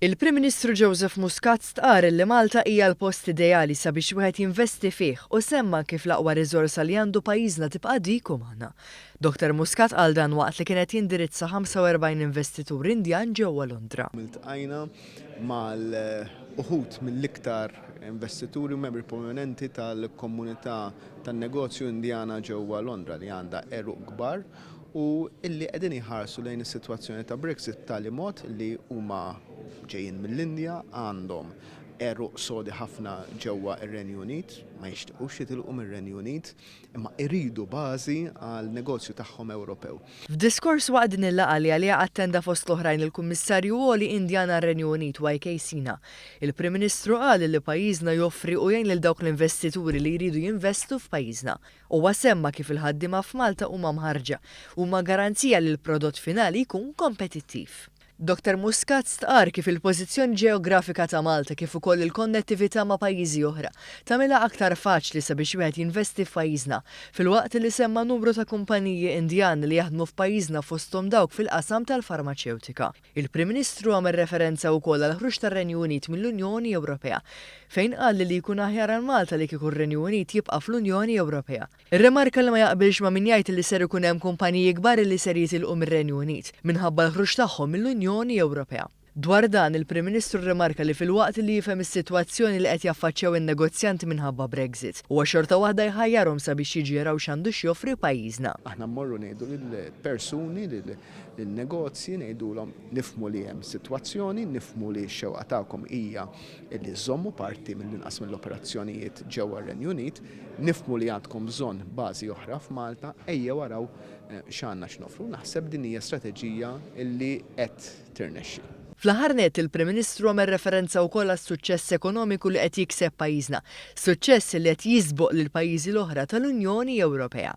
Il-Prim Ministru Joseph Muscat stqarr li Malta hija l-post ideali sabiex wieħed jinvesti fih u semma kif l-aqwa riżorsa li għandu pajjiżna tibqa' dik umana. Dr Muscat qal dan waqt li kien qed jindirizza 45 investitur Indjan ġewwa Londra. Iltqajna mal-uħud mill-iktar investituri u membri prominenti tal-komunità tan-negozju Indjana ġewwa Londra li għandha għeruq kbar u illi qegħdin jħarsu lejn is-sitwazzjoni ta' Brexit b'tali mod li huma ġejjin mill-Indja, għandhom għeruq sodi ħafna ġewwa r-Renju Unit, ma jixtiequx jitilqu mir-Renju Unit, imma iridu bażi għal negozju tagħhom Ewropew. F'diskors waqt din il-laqgħa li għaliha attenda fost l-oħrajn il-Kummissarju Għoli Indjan għar-Renju Unit YK Sinha, il-Prim Ministru qal li pajjiżna joffri u jgħin lil dawk l-investituri li jridu jinvestu f'pajjiżna. Huwa semma kif il-ħaddiema f'Malta huma mħarrġa u huma garanzija li l-prodott finali jkun kompetittiv. Dottor Muscat stqarr kif il-pożizzjoni ġeografika ta' Malta kif ukoll il-konnettività ma' pajjiżi oħra tagħmilha aktar faċli sabiex wieħed jinvesti f'pajjiżna, filwaqt li semma numru ta' kumpaniji Indjani li jaħdmu f'pajjiżna fosthom dawk fil-qasam tal-farmaċewtika. Il-Prim Ministru għamel referenza wkoll għall-ħruġ tar-Renju Unit mill-Unjoni Ewropea, fejn qal li jkun aħjar għal Malta li kieku r-Renju Unit jibqa' fl-Unjoni Ewropea. Irrimarka li ma jaqbilx ma' min jgħid li ser ikun hemm kumpaniji kbar li ser jitilqu mir-Renju Unit minħabba l-ħruġ tagħhom mill-Unjoni Ewropea. Dwar dan, il-Prim Ministru rrimarka li filwaqt li jifhem is-sitwazzjoni li qed jaffaċċjaw in-negozjanti minħabba Brexit, huwa xorta waħda jħajjarhom sabiex jiġu jaraw x'għandu x'joffri pajjiżna. Aħna mmorru ngħidu lill-persuni, lin-negozji, ngħidulhom nifhmu li hemm sitwazzjoni, nifhmu li x-xewqa tagħkom hija li żżommu parti mill-inqas mill-operazzjonijiet ġewwa r-Renju Unit, nifhmu li għandkom bżonn bażi oħra f'Malta, ejjew araw x'għandna x'noffru. Naħseb din hija strateġija li qed tirnexxi. Fl-aħħar nett, il-Prim Ministru għamel referenza wkoll għas-suċċess ekonomiku li qed jikseb pajjiżna, suċċess li qed jisboq lill-pajjiżi l-oħra tal-Unjoni Ewropea.